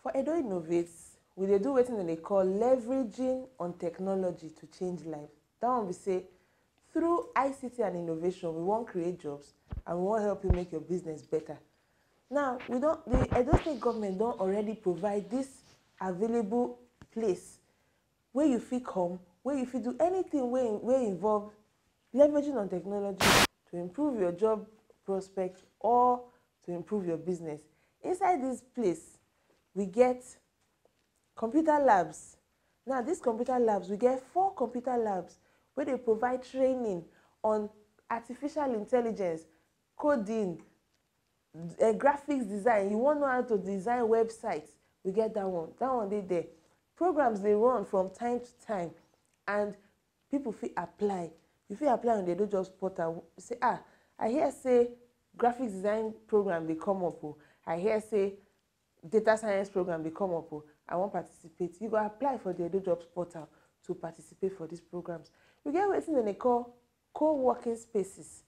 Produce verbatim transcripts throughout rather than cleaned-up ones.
For Edo Innovates, we dey do wetin dem dey call leveraging on technology to change life. That one be say, through I C T and innovation, we wan create jobs and we wan help you make your business better. Now, we don, the Edo State government don already provide this available place where you fit come, where you fit do anything wey, wey involve leveraging on technology to improve your job prospect or to improve your business. Inside this place, we get computer labs. Now, these computer labs, we get four computer labs where they provide training on artificial intelligence, coding, uh, graphics design. You wan know how to design website, we get that one. That one dey there. Programs dey run from time to time, and people fit apply. You fit apply on the Edo Jobs portal. Say, ah, I hear say graphics design program dey come up o. I hear say data science program dey come up o. I wan participate. You go apply for the Edo Jobs portal to participate for these programs. We get wetin dem dey call co-working spaces.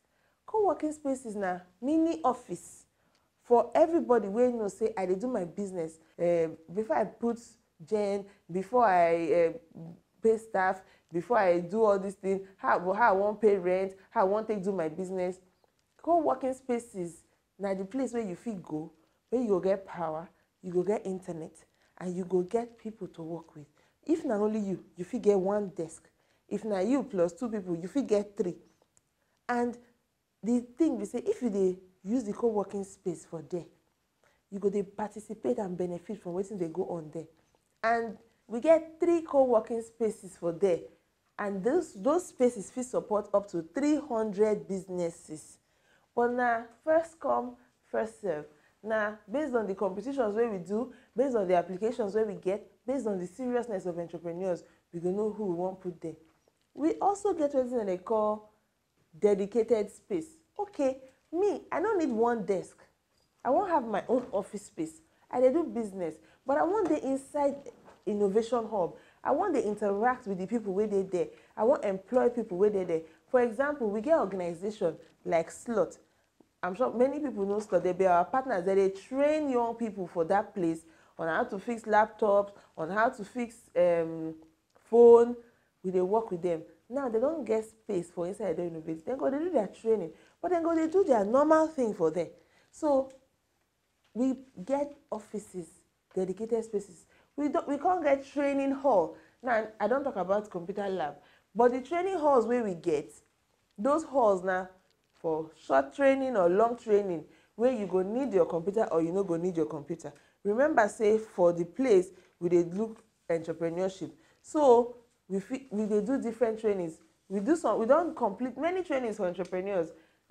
Co-working spaces na mini office for everybody wey know say I dey do my business. Uh, before I put gen, before I uh, pay staff, before I do all these things, how, how I wan pay rent, how I wan take do my business. Co-working spaces na the place where you fit go, where you go get power, you go get internet, and you go get people to work with. If na only you, you fit get one desk. If na you plus two people, you fit get three. And the thing be say, if you dey use the co-working space for there, you go dey participate and benefit from wetin dey go on there. And we get three co-working spaces for there, and those, those spaces fit support up to three hundred businesses. But na first come, first serve. Na based on the competitions wey we do, based on the applications wey we get, based on the seriousness of entrepreneurs, we go know who we wan put there. We also get wetin dem dey call dedicated space. Okay, me, I no need one desk. I wan have my own office space. I dey do business, but I wan dey inside Innovation Hub. I wan dey interact with the people wey dey there. I wan employ people wey dey there. For example, we get organization like Slot. I'm sure many people know Slot. They be our partners. They dey train young people for that place on how to fix laptops, on how to fix um, phone. We dey work with them. Now they don get space for inside Edo Innovate. Dem go dey do their training, but dem go dey do their normal thing for there. So we get offices, dedicated spaces. We don, we come get training hall. Now, I don talk about computer lab, but the training halls wey we get, those halls na for short training or long training, wey you go need your computer or you no go need your computer. Remember say for the place, we dey look entrepreneurship. So we fit, we dey do different trainings. We do some, we don complete many trainings for entrepreneurs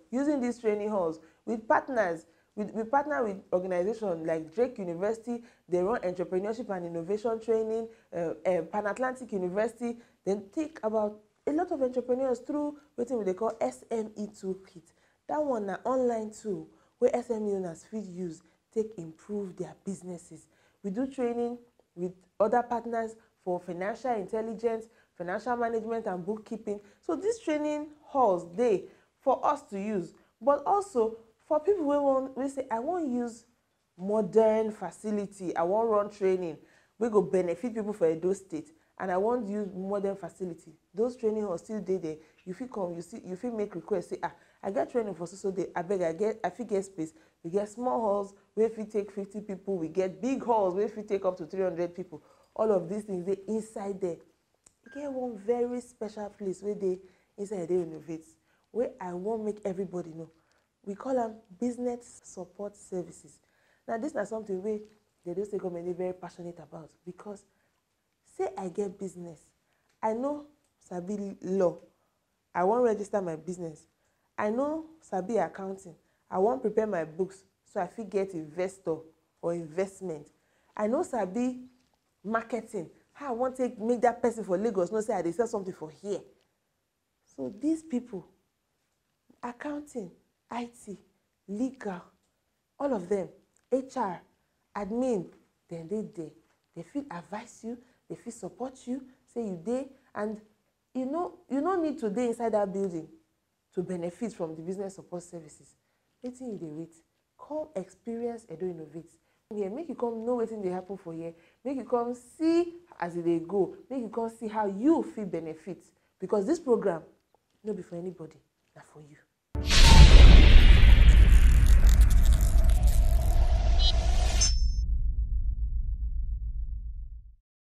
using these training halls with partners. We, we partner with organizations like Drake University. They run entrepreneurship and innovation training. Uh, uh, Pan Atlantic University. Then think about a lot of entrepreneurs through wetin we dey call S M E Toolkit. That one na online tool wey S M E owners fit use take improve their businesses. We do training with other partners for financial intelligence, financial management and bookkeeping. So these training halls dey for us to use, but also for people wey wan, wey say, "I wan use modern facility, I wan run training wey go benefit people for Edo State, and I wan use modern facility." Those training halls still dey there. You fit come, you see, you fit make request, say, "Ah, I get training for so so day. Abeg, I get, I fit get space." We get small halls wey fit take fifty people. We get big halls wey fit take up to three hundred people. All of these things dey inside there. E get one very special place wey dey inside Edo Innovate, wey I wan make everybody know. We call am business support services. Now, this na something wey the Edo State government dey very passionate about, because say I get business, I no sabi law, I wan register my business, I no sabi accounting, I wan prepare my books so I fit get investor or investment, I no sabi marketing, how I wan take make that person for Lagos know say I dey sell something for here. So these people, accounting, I T, legal, all of them, H R, admin, dem dey there. They fit advise you, they fit support you, say you dey, and you no, you no need to dey inside that building to benefit from the business support services. Wetin you dey wait? Come experience Edo Innovate. here, make you come know wetin dey happen for here, make you come see as e dey go, make you come see how you fit benefit, because this program no be for anybody, na for you.